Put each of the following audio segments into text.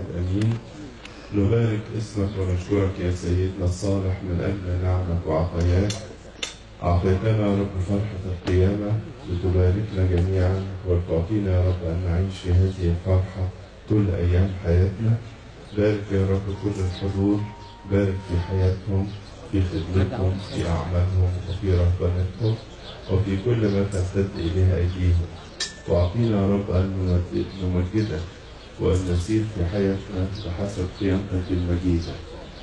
الواحد أمين. نبارك اسمك ونشكرك يا سيدنا الصالح من أجل نعمك وعطاياك. أعطيتنا يا رب فرحة القيامة لتباركنا جميعا، وتعطينا يا رب أن نعيش في هذه الفرحة كل أيام حياتنا. بارك يا رب كل الحضور، بارك في حياتهم، في خدمتهم، في أعمالهم، وفي رهبنتهم، وفي كل ما تمتد إليها أيديهم. وأعطينا يا رب أن نمجدك وأن نسير في حياتنا بحسب قيامتك المجيدة.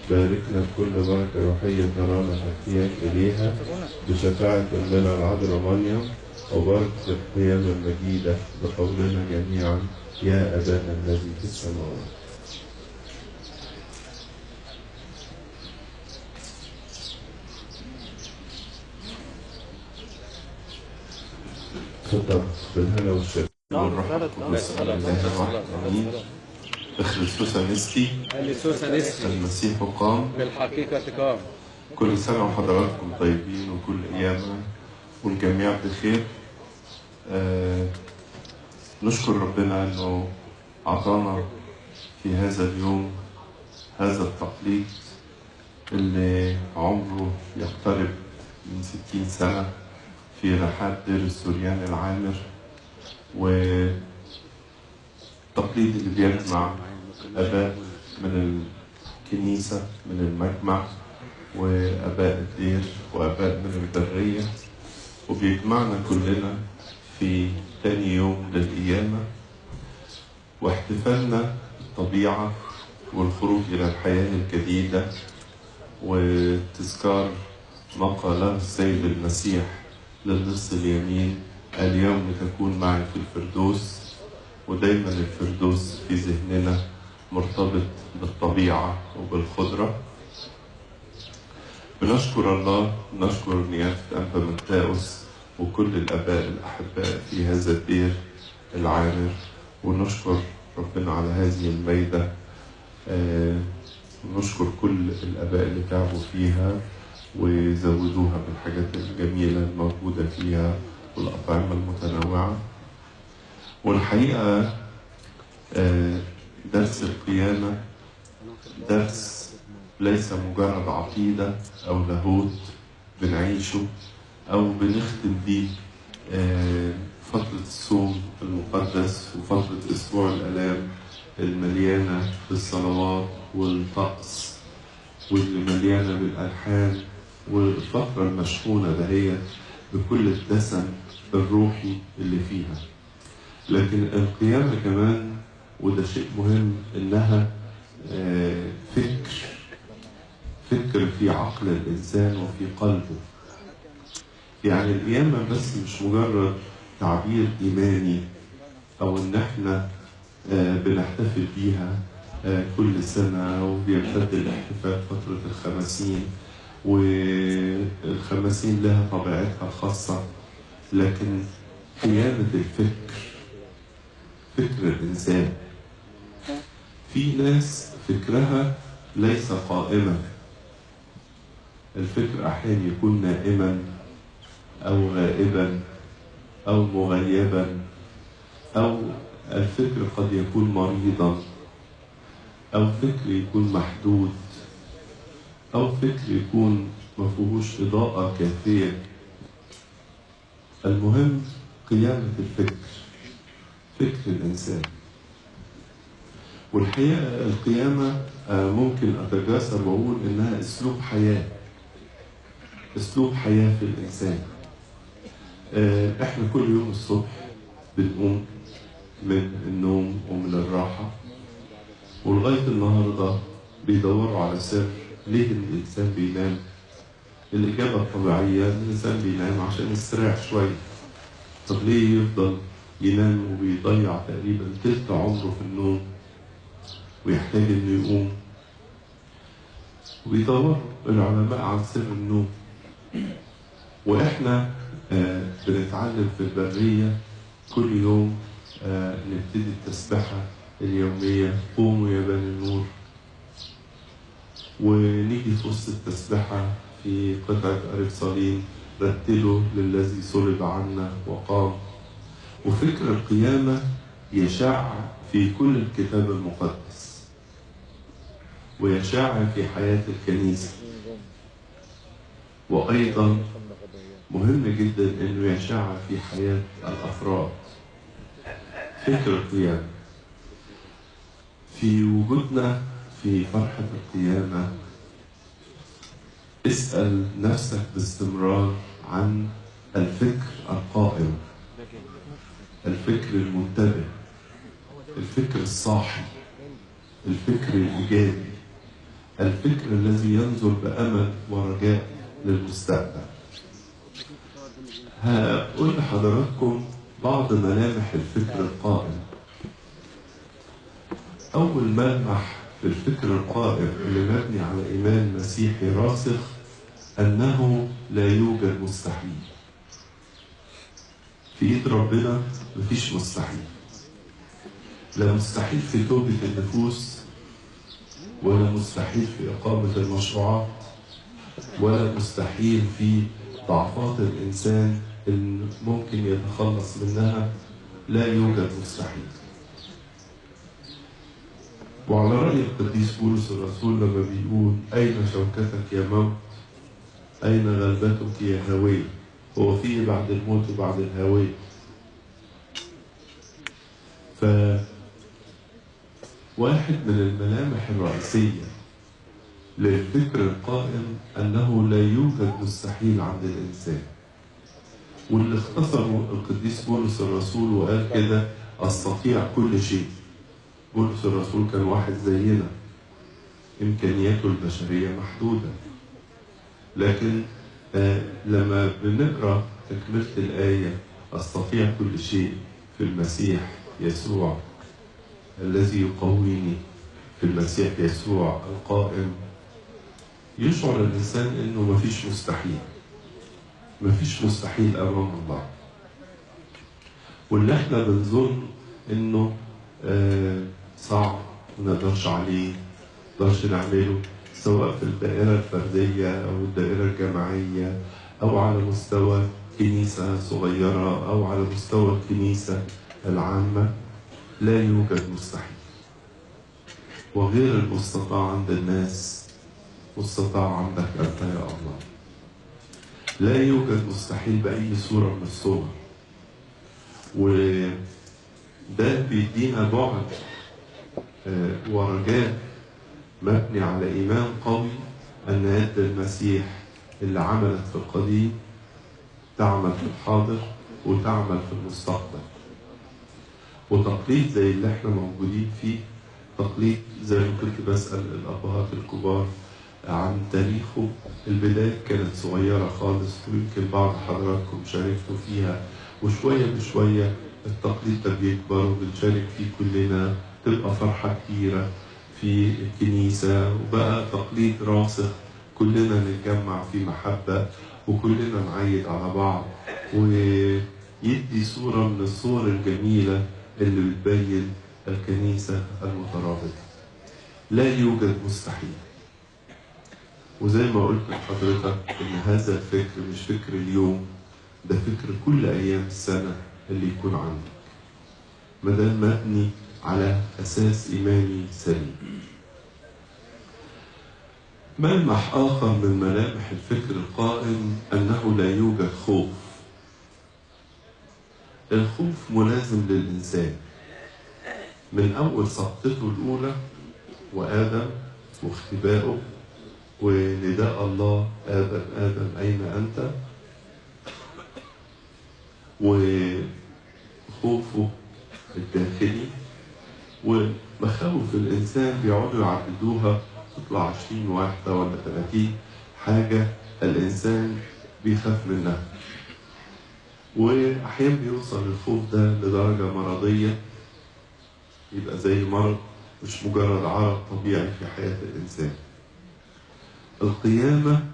باركنا بكل بركة روحية ترانا في احتياج إليها بشفاعة أمنا العذراء مريم، وبركة القيامة المجيدة بقولنا جميعا: يا أبانا الذي في السماوات. تفضل بالهنا والشفاء والروح القدس الإله الواحد آمين. خريستوس أنستي، المسيح قام، بالحقيقة قام. كل سنة وحضراتكم طيبين وكل أيامنا والجميع بخير. نشكر ربنا أنه أعطانا في هذا اليوم هذا التقليد اللي عمره يقترب من 60 سنة في رحاب دير السوريان العامر، والتقليد اللي بيجمع آباء من الكنيسة من المجمع وآباء الدير وآباء من البرية، وبيجمعنا كلنا في تاني يوم للقيامة واحتفالنا بالطبيعة والخروج إلى الحياة الجديدة وتذكار ما قاله السيد المسيح للنص اليمين: اليوم تكون معي في الفردوس. ودايما الفردوس في ذهننا مرتبط بالطبيعة وبالخضرة. بنشكر الله، نشكر نيافة أنبا متاوس وكل الآباء الأحباء في هذا الدير العامر، ونشكر ربنا على هذه الميدة. نشكر كل الآباء اللي تعبوا فيها وزودوها بالحاجات الجميلة الموجودة فيها والأطعمة المتنوعة. والحقيقة درس القيامة درس ليس مجرد عقيدة أو لاهوت بنعيشه أو بنختم بيه فترة الصوم المقدس وفترة أسبوع الآلام المليانة بالصلوات والطقس واللي مليانة بالألحان والفترة المشحونة دهيت بكل الدسم الروحي اللي فيها. لكن القيامة كمان، وده شيء مهم، إنها فكر في عقل الإنسان وفي قلبه. يعني القيامة بس مش مجرد تعبير إيماني أو إن إحنا بنحتفل بيها كل سنة، وبيمتد الاحتفال فترة الخمسين، والخمسين لها طبيعتها الخاصة. لكن قيامة الفكر، فكر الإنسان، في ناس فكرها ليس قائما. الفكر أحيانا يكون نائما أو غائبا أو مغيبا، أو الفكر قد يكون مريضا، أو فكر يكون محدود، أو فكر يكون ما فيهوش إضاءة كافية. المهم قيامة الفكر، فكر الإنسان. والحقيقة القيامة ممكن أتجاسر وأقول إنها أسلوب حياة، أسلوب حياة في الإنسان. إحنا كل يوم الصبح بنقوم من النوم ومن الراحة، ولغاية النهاردة بيدوروا على سر ليه الإنسان بينام. الإجابة الطبيعية الإنسان بينام عشان يستريح شوية. طب ليه يفضل ينام وبيضيع تقريبا تلت عمره في النوم ويحتاج إنه يقوم؟ وبيدوروا العلماء عن سر النوم. وإحنا بنتعلم في البرية كل يوم نبتدي التسبحة اليومية: قوموا يا بني النور. ونيجي في وسط التسبحة في قطعة أريبصالين: رتلوا للذي صلب عنا وقام. وفكر القيامة يشع في كل الكتاب المقدس. ويشع في حياة الكنيسة، وأيضا مهم جدا أنه يشع في حياة الأفراد. فكر القيامة في وجودنا في فرحة القيامة، اسأل نفسك باستمرار عن الفكر القائم، الفكر المنتبه، الفكر الصاحي، الفكر الإيجابي، الفكر الذي ينظر بأمل ورجاء للمستقبل. هقول لحضراتكم بعض ملامح الفكر القائم. أول ملمح في الفكر القائم اللي مبني على إيمان مسيحي راسخ أنه لا يوجد مستحيل. في إيد ربنا مفيش مستحيل، لا مستحيل في توبة النفوس، ولا مستحيل في إقامة المشروعات، ولا مستحيل في ضعفات الإنسان اللي ممكن يتخلص منها. لا يوجد مستحيل. وعلى رأي القديس بولس الرسول لما بيقول: أين شوكتك يا موت؟ أين غلبتك يا هاوية؟ هو فيه بعد الموت وبعد الهاوية. فواحد من الملامح الرئيسية للفكر القائم أنه لا يوجد مستحيل عند الإنسان، واللي اختصره القديس بولس الرسول وقال كده: أستطيع كل شيء. بولس الرسول كان واحد زينا، إمكانياته البشرية محدودة، لكن لما بنقرأ تكملة الآية أستطيع كل شيء في المسيح يسوع الذي يقويني، في المسيح يسوع القائم، يشعر الإنسان إنه مفيش مستحيل، مفيش مستحيل أمام الله. واللي احنا بنظن إنه صعب ما نقدرش عليه، ما نقدرش نعمله، سواء في الدائرة الفردية أو الدائرة الجماعية أو على مستوى كنيسة صغيرة أو على مستوى الكنيسة العامة، لا يوجد مستحيل. وغير المستطاع عند الناس مستطاع عندك أنت يا الله. لا يوجد مستحيل بأي صورة من الصور. وده بيدينا بعد ورجاء مبني على إيمان قوي أن يد المسيح اللي عملت في القديم تعمل في الحاضر وتعمل في المستقبل. وتقليد زي اللي احنا موجودين فيه، تقليد زي ما كنت بسأل الأبهات الكبار عن تاريخه، البداية كانت صغيرة خالص ويمكن بعض حضراتكم شاركتوا فيها، وشوية بشوية التقليد ده بيكبر وبنشارك فيه كلنا، تبقى فرحة كبيرة في الكنيسة، وبقى تقليد راسخ كلنا نتجمع في محبة وكلنا نعيد على بعض، ويدي صورة من الصور الجميلة اللي بتبين الكنيسة المترابطة. لا يوجد مستحيل. وزي ما قلت لحضرتك إن هذا الفكر مش فكر اليوم، ده فكر كل أيام السنة اللي يكون عندك، مادام مبني على أساس إيماني سليم. ملمح آخر من ملامح الفكر القائم أنه لا يوجد خوف. الخوف ملازم للإنسان من أول سقطته الأولى وآدم واختبائه ونداء الله آدم آدم أين أنت، وخوفه الداخلي ومخاوف الإنسان بيقعدوا يعددوها، تطلع 20 واحدة ولا 30 حاجة الإنسان بيخاف منها. وأحيانا بيوصل الخوف ده لدرجة مرضية، يبقى زي مرض مش مجرد عرض طبيعي في حياة الإنسان. القيامة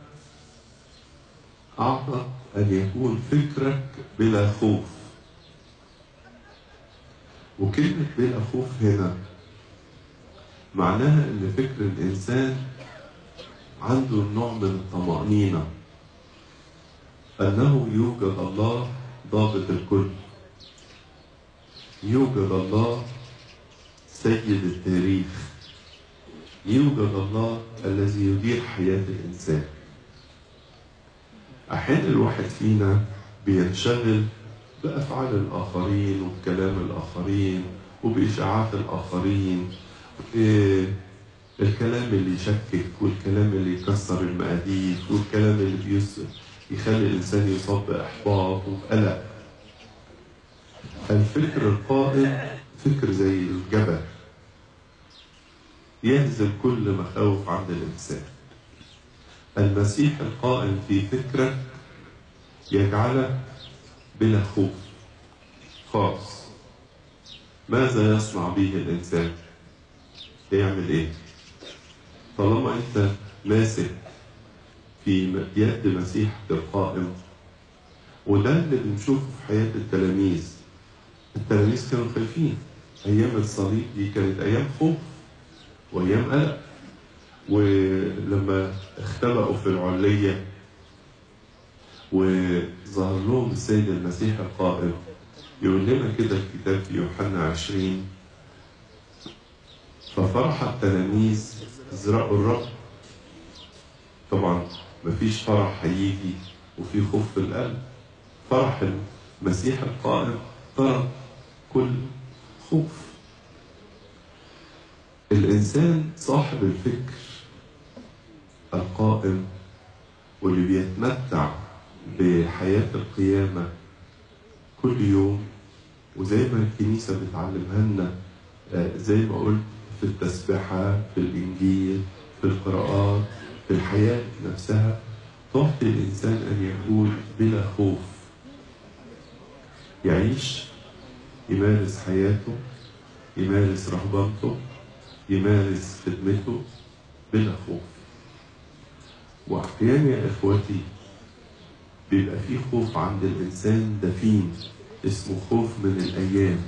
أعطت أن يكون فكرك بلا خوف. وكلمة بلا خوف هنا معناها أن فكر الإنسان عنده نوع من الطمأنينة أنه يوجد الله ضابط الكل، يوجد الله سيد التاريخ، يوجد الله الذي يدير حياة الإنسان. أحيانا الواحد فينا بينشغل بأفعال الآخرين وبكلام الآخرين وبإشاعات الآخرين، الكلام اللي يشكك والكلام اللي يكسر المقاديف والكلام اللي يخلي الإنسان يصاب بإحباط وبقلق. الفكر القائم فكر زي الجبل يهزم كل مخاوف عند الإنسان. المسيح القائم في فكرك يجعلك بلا خوف خالص. ماذا يصنع به الإنسان؟ يعمل إيه؟ طالما أنت ماسك في يد مسيحك القائم. وده اللي بنشوفه في حياة التلاميذ. التلاميذ كانوا خايفين. أيام الصليب دي كانت أيام خوف وأيام قلق. ولما اختبأوا في العلية وظهر لهم السيد المسيح القائم، يقول لنا كده الكتاب في يوحنا 20: ففرح التلاميذ إذ رأوا الرب. طبعا مفيش فرح هيجي وفي خوف في القلب. فرح المسيح القائم طرد كل خوف. الإنسان صاحب الفكر القائم واللي بيتمتع بحياة القيامة كل يوم، وزي ما الكنيسة بتعلمها لنا، زي ما قلت في التسبحة، في الإنجيل، في القراءات، في الحياة نفسها، تعطي الإنسان أن يكون بلا خوف، يعيش، يمارس حياته، يمارس رهبنته، يمارس خدمته بلا خوف. وأحيانا يا إخوتي بيبقى في خوف عند الإنسان دفين اسمه خوف من الأيام.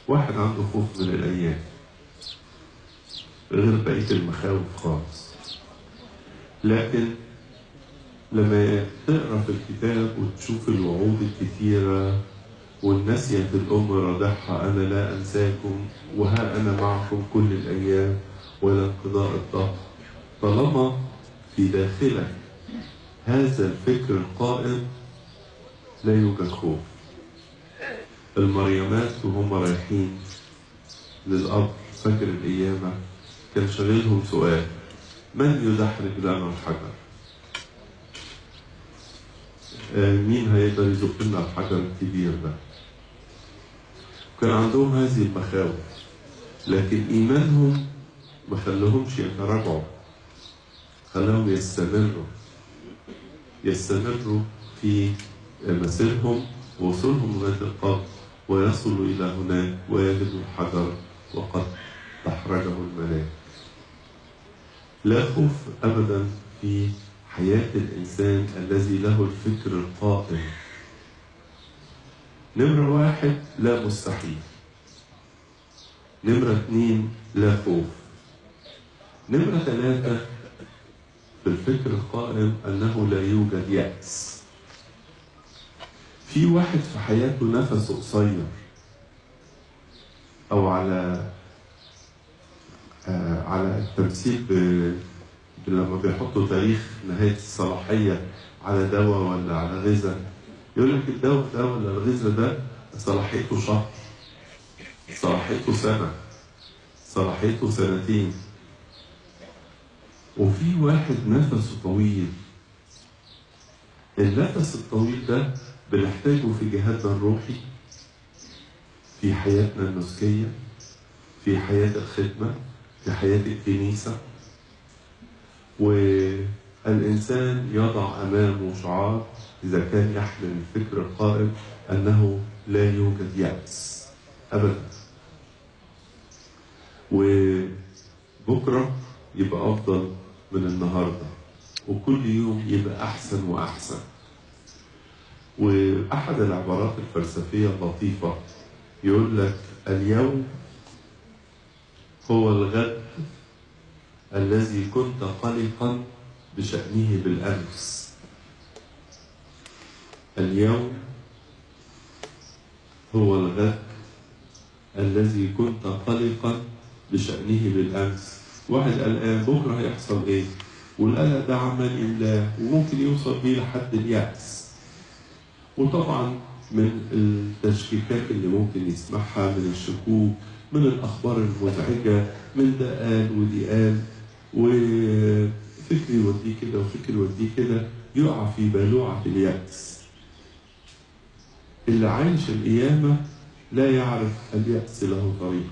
واحد عنده خوف من الأيام غير بقية المخاوف خالص. لكن لما تقرأ في الكتاب وتشوف الوعود الكتيرة والنسية الأم رضعها، أنا لا أنساكم وها أنا معكم كل الأيام ولا انقضاء الدهر، طالما في داخلك هذا الفكر القائم لا يوجد خوف. المريمات وهم رايحين للقبر فجر القيامة كان شاغلهم سؤال: من يدحرج لنا الحجر؟ مين هيقدر يزق لنا الحجر الكبير ده؟ كان عندهم هذه المخاوف، لكن إيمانهم ما خلاهمش يتراجعوا، خلاهم يستمروا في مسيرهم ووصولهم لغاية القبر، ويصلوا إلى هناك ويجدوا الحجر وقد دحرجه الملاك. لا خوف أبدا في حياة الإنسان الذي له الفكر القائم. نمرة 1، لا مستحيل. نمرة 2، لا خوف. نمرة 3 في الفكر القائم أنه لا يوجد يأس. في واحد في حياته نفسه قصير، أو على التمثيل لما بيحطوا تاريخ نهاية الصلاحية على دواء ولا على غذاء، يقول لك الدواء ده ولا الغذاء ده صلاحيته شهر، صلاحيته سنة، صلاحيته سنتين. وفي واحد نفسه طويل. النفس الطويل ده بنحتاجه في جهادنا الروحي، في حياتنا النسكية، في حياة الخدمة، في حياة الكنيسة. والإنسان يضع أمامه شعار إذا كان يحمل الفكر القائم أنه لا يوجد يأس أبدا، وبكرة يبقى أفضل من النهاردة، وكل يوم يبقى أحسن وأحسن. وأحد العبارات الفلسفية اللطيفة يقول لك: اليوم هو الغد الذي كنت قلقا بشأنه بالأمس. اليوم هو الغد الذي كنت قلقا بشأنه بالأمس، واحد قلقان بكرة هيحصل إيه، والقلق ده عمال يملاه وممكن يوصل بيه لحد اليأس. وطبعا من التشكيكات اللي ممكن يسمعها، من الشكوك، من الأخبار المزعجة، من ده قال ودي قال، وفكر يوديه كده وفكر يوديه كده، يقع في بالوعة اليأس. اللي عايش القيامة لا يعرف اليأس له طريق،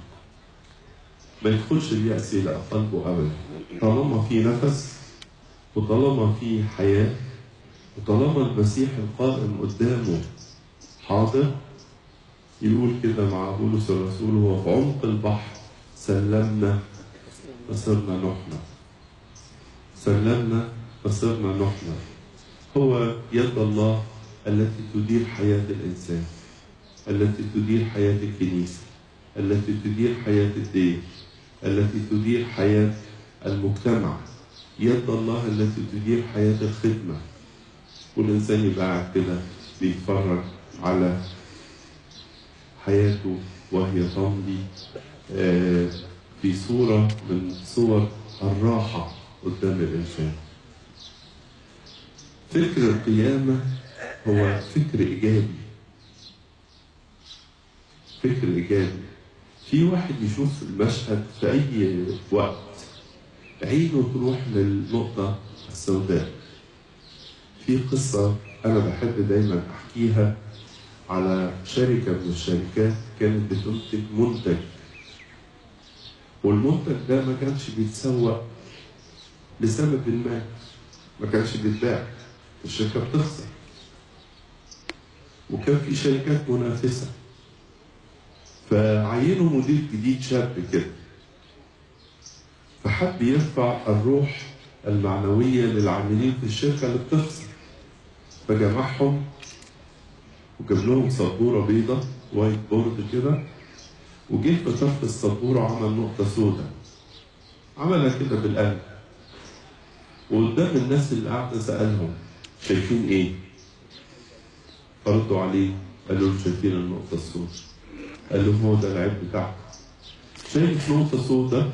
ما يدخلش اليأس إلى قلبه أبدا. طالما في نفس، وطالما في حياة، وطالما المسيح القائم قدامه حاضر، يقول كده مع بولس الرسول: هو في عمق البحر سلمنا فصرنا نحن، سلمنا فصرنا نحن. هو يد الله التي تدير حياة الإنسان، التي تدير حياة الكنيسة، التي تدير حياة الدير، التي تدير حياة المجتمع، يد الله التي تدير حياة الخدمة. والإنسان يبقى قاعد كده بيتفرج على حياته وهي تمضي في صورة من صور الراحة قدام الإنسان. فكر القيامة هو فكر إيجابي، فكر إيجابي. في واحد يشوف المشهد في أي وقت عينه تروح للنقطة السوداء. في قصة أنا بحب دايما أحكيها على شركة من الشركات كانت بتنتج منتج، والمنتج ده ما كانش بيتسوق لسبب ما، ما كانش بيتباع، الشركة بتخسر، وكان في شركات منافسة. فعينوا مدير جديد شاب كده، فحب يرفع الروح المعنوية للعاملين في الشركة اللي بتخسر، فجمعهم وجاب لهم سبورة بيضة white board كده، وجه في طرف السبورة عمل نقطة سوداء، عملها كده بالقلم، وقدام الناس اللي قاعدة سألهم: شايفين إيه؟ فردوا عليه قالوا له: شايفين النقطة السوداء. قال لهم: هو ده العيب بتاعكم، شايف نقطة سوداء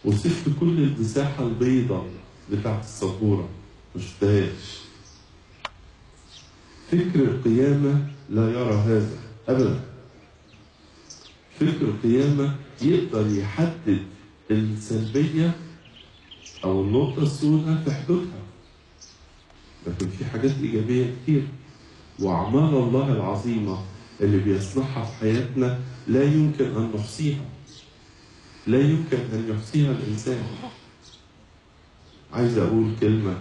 وسبت كل المساحة البيضاء بتاعت السبورة ما شفتهاش. فكر القيامة لا يرى هذا أبدا. فكر القيامة يقدر يحدد السلبية أو النقطة السوداء في حدودها، لكن في حاجات إيجابية كتير، وأعمال الله العظيمة اللي بيصنعها في حياتنا لا يمكن أن نحصيها، لا يمكن أن يحصيها الإنسان. عايز أقول كلمة: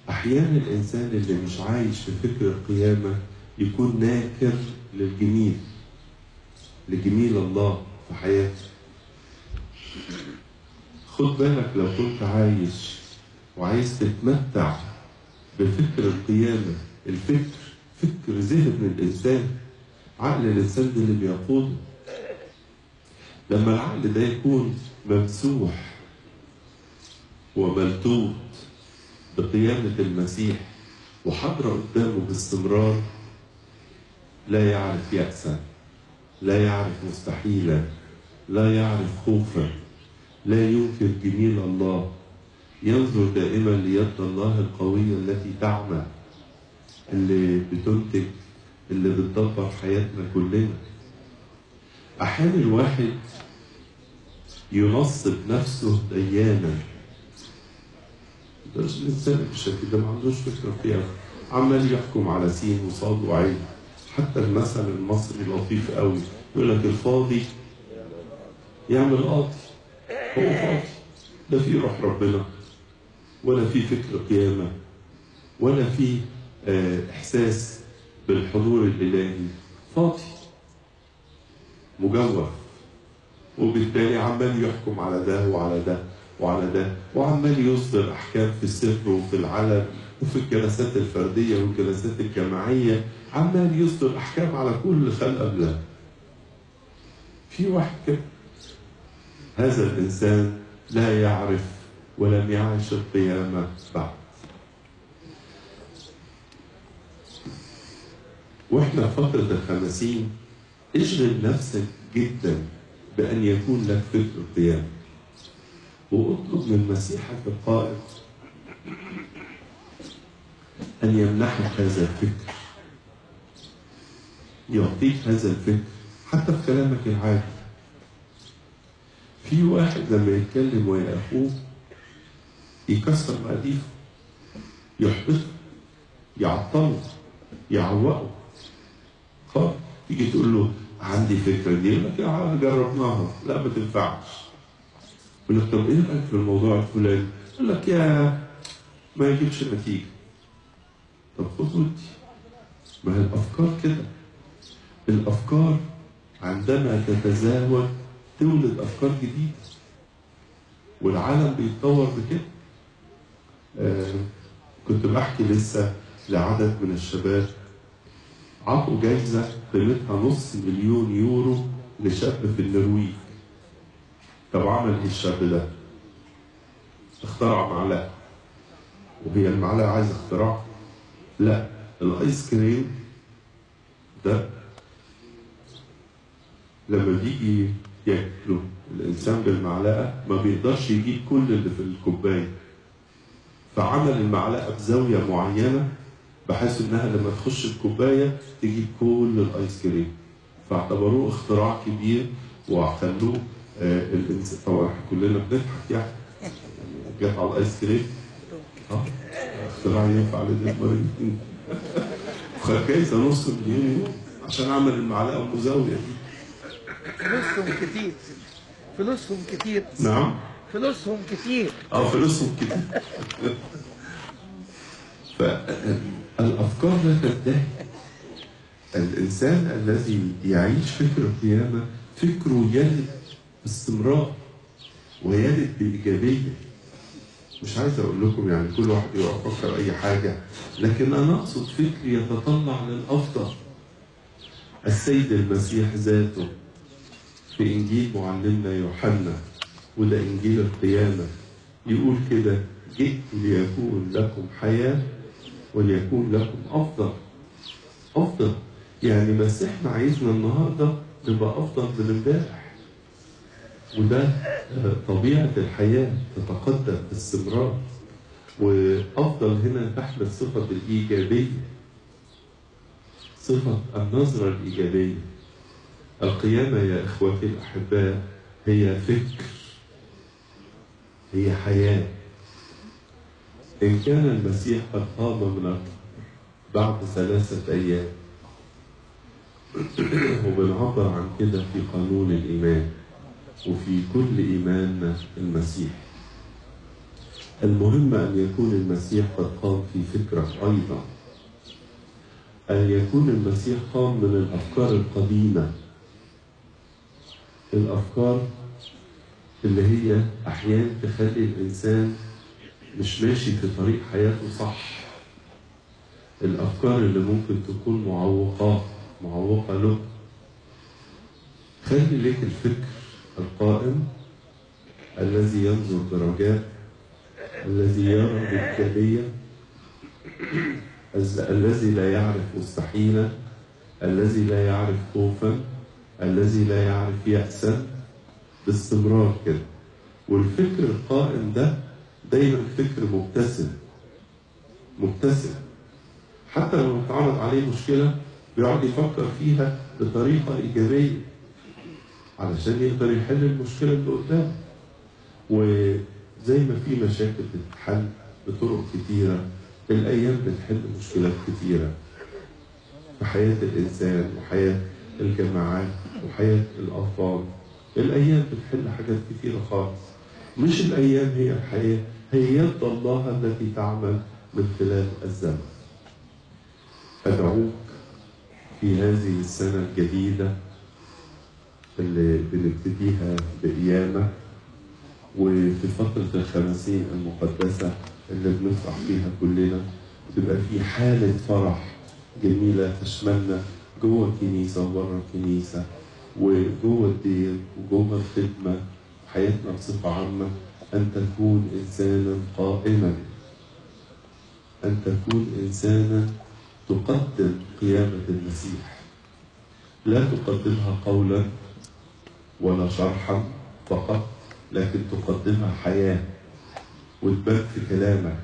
أحيانا الإنسان اللي مش عايش في فكر القيامة يكون ناكر للجميل، لجميل الله في حياته. خد بالك لو كنت عايش وعايز تتمتع بفكر القيامة، الفكر فكر ذهن الإنسان، عقل الإنسان ده اللي بيقوده. لما العقل ده يكون ممسوح وملتوت بقيامة المسيح وحاضرة قدامه باستمرار، لا يعرف يأسا، لا يعرف مستحيلا، لا يعرف خوفا، لا ينكر جميل الله، ينظر دائما ليد الله القوية التي تعمل، اللي بتنتج، اللي بتدبر حياتنا كلنا. أحيانا الواحد ينصب نفسه ديانا، ده الإنسان بالشكل ده ما عندوش فكرة فيها، عمال يحكم على سين وصاد وعين. حتى المثل المصري لطيف قوي، يقول لك الفاضي يعمل قاضي. هو فاضي، لا في روح ربنا، ولا في فكر قيامة، ولا في إحساس بالحضور الإلهي، فاضي مجوف، وبالتالي عمال يحكم على ده وعلى ده وعلى ده، وعمال يصدر أحكام في السر وفي العلن وفي الجلسات الفردية والجلسات الجماعية، عمال يصدر أحكام على كل خلق قبلها. في واحد كده، هذا الإنسان لا يعرف ولم يعش القيامة بعد. وإحنا في فترة الخمسين اشغل نفسك جدا بأن يكون لك فكر القيامة، واطلب من مسيحك القائم أن يمنحك هذا الفكر، يعطيك هذا الفكر حتى في كلامك العادي. في واحد لما يتكلم ويا أخوه يكسر مقاديفه، يحبطه، يعطله، يعوقه. خلاص تيجي تقول له عندي فكرة دي، يقول لك جربناها، لا ما تنفعش. يقول لك طب ايه رأيك في الموضوع الفلاني؟ يقول لك يا ما يجيبش نتيجة. طب خد ودي، ما هي الأفكار كده. الأفكار عندما تتزاوج تولد أفكار جديدة، والعالم بيتطور بكده. كنت بحكي لسه لعدد من الشباب، عطوا جايزة قيمتها 500,000 يورو لشاب في النرويج. طب عمل ايه الشاب ده؟ اخترع معلقة. وهي المعلقة عايزة اختراع؟ لا، الايس كريم ده لما بيجي ياكله الانسان بالمعلقة ما بيقدرش يجيب كل اللي في الكوباية، فعمل المعلقة بزاوية معينة بحيث انها لما تخش الكوباية تجيب كل الايس كريم. فاعتبروه اختراع كبير وخلوه الانسان. طبعا احنا كلنا بنضحك يعني جت على الايس كريم، اختراع ينفع للمريضين. وخد جايزة 500,000 يورو عشان عمل المعلقة المزاوية دي. فلوسهم كتير، فلوسهم كتير. نعم، فلوسهم كتير. فلوسهم كتير. فالأفكار لا تنتهي. الإنسان الذي يعيش فكر القيامة فكرة يلد باستمرار ويلد بإيجابية. مش عايز أقول لكم يعني كل واحد يفكر أي حاجة، لكن أنا أقصد فكر يتطلع للأفضل. السيد المسيح ذاته في إنجيل معلمنا يوحنا، وده إنجيل القيامة، يقول كده: جئت ليكون لكم حياة وليكون لكم أفضل. أفضل يعني مسيحنا عايزنا النهاردة نبقى أفضل من امبارح، وده طبيعة الحياة، تتقدم باستمرار. وأفضل هنا تحمل صفة الإيجابية، صفة النظرة الإيجابية. القيامة يا إخوتي الأحباء هي فكر، هي حياة. إن كان المسيح قد قام من القبر بعد 3 أيام، وبنعبر عن كده في قانون الإيمان وفي كل إيماننا المسيح. المهم أن يكون المسيح قد قام في فكرك أيضا، أن يكون المسيح قام من الأفكار القديمة، الأفكار اللي هي أحيانا تخلي الإنسان مش ماشي في طريق حياته صح، الأفكار اللي ممكن تكون معوقة له. خلي لك الفكر القائم الذي ينظر برجاء، الذي يرى بإيجابية، الذي لا يعرف مستحيلا، الذي لا يعرف خوفا، الذي لا يعرف يأسا، باستمرار كده. والفكر القائم ده دايما فكر مبتسم، مبتسم، حتى لو اتعرض عليه مشكلة بيقعد يفكر فيها بطريقة إيجابية علشان يقدر يحل المشكلة اللي قدامه. وزي ما في مشاكل بتتحل بطرق كتيرة، الأيام بتحل مشكلات كتيرة في حياة الإنسان وحياة الجماعات وحياة الأطفال. الأيام بتحل حاجات كتيرة خالص. مش الأيام هي الحياة، هي يد الله التي تعمل من خلال الزمن. أدعوك في هذه السنة الجديدة اللي بنبتديها بقيامة، وفي فترة الخمسين المقدسة اللي بنفرح فيها كلنا، تبقى في حالة فرح جميلة تشملنا جوه الكنيسة وبره الكنيسة وجوه الدير وجوه الخدمة، حياتنا بصفة عامة. أن تكون إنسانا قائما، أن تكون إنسانا تقدم قيامة المسيح، لا تقدمها قولا ولا شرحا فقط، لكن تقدمها حياة وتبان في كلامك.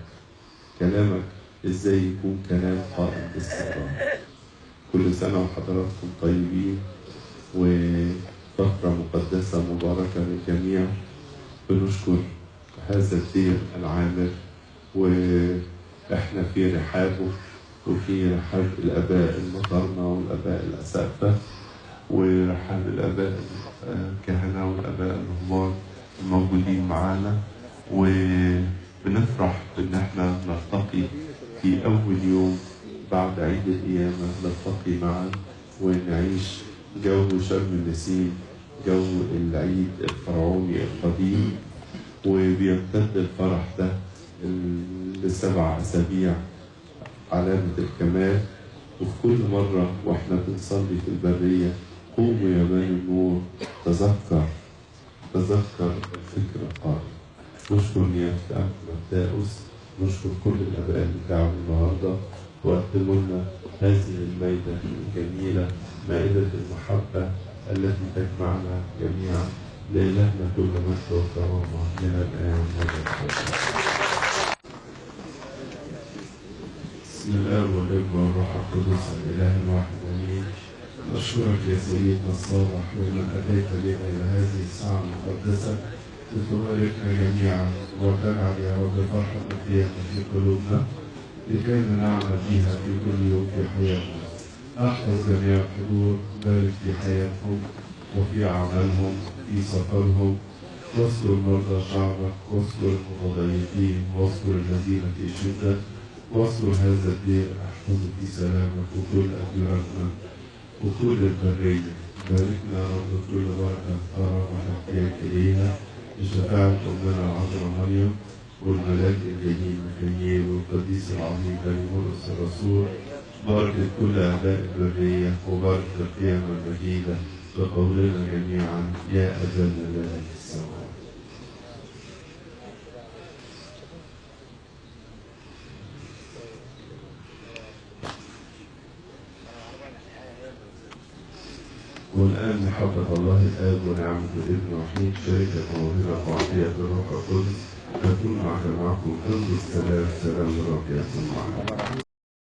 كلامك إزاي يكون كلام قائم باستمرار. كل سنة وحضراتكم طيبين، وفترة مقدسة مباركة للجميع. بنشكر هذا الدير العامر، وإحنا في رحابه وفي رحاب الآباء المطرنة والآباء الأسقفة ورحاب الآباء الكهنة والآباء الرهبان الموجودين معانا. وبنفرح بإن إحنا نلتقي في أول يوم بعد عيد القيامة، نلتقي معا ونعيش جو شم النسيم، جو العيد الفرعوني القديم. وبيمتد الفرح ده ل7 أسابيع علامة الكمال. وفي كل مرة وإحنا بنصلي في البرية، قوموا يا بني النور، تذكر الفكر القائم. نشكر نيافة أنبا متاؤس، نشكر كل الآباء اللي تعبوا النهارده وقدموا لنا هذه المائدة الجميلة، مائدة المحبة التي تجمعنا جميعا. لإلهنا كل مجد وكرامة من الآن والأبد. بسم الله والابن والروح القدس الإله الواحد آمين. نشكرك يا سيدنا الصالح لمن أتيت بنا إلى هذه الساعة المقدسة لتباركنا جميعا، وتجعل يا رب فرحة القيامة في قلوبنا لكي نعمل بها في كل يوم في حياتنا. احفظ جميع الحضور، بارك في حياتهم وفي أعمالهم، في سفرهم. واذكر مرضى شعبك، واذكر المتضايقين، واذكر الذين في شدة، واذكر هذا الدير، احفظه في سلامك وكل أديرتنا وكل البرية. باركنا يا رب كل بركة ترى ونحتاج إليها بشفاعة أمنا العذراء مريم والملاك الجليل ميخائيل والقديس العظيم مرقس الرسول. بركة كل آباء البرية وبركة القيامة المجيدة، بقولنا جميعا: يا أبانا الذي في السماوات. والآن محبة الله الآب ونعمة الابن وحيد شركة موهبة وعطية الروح القدس تكون مع جميعكم. امضوا السلام، سلام الرب يكون معكم.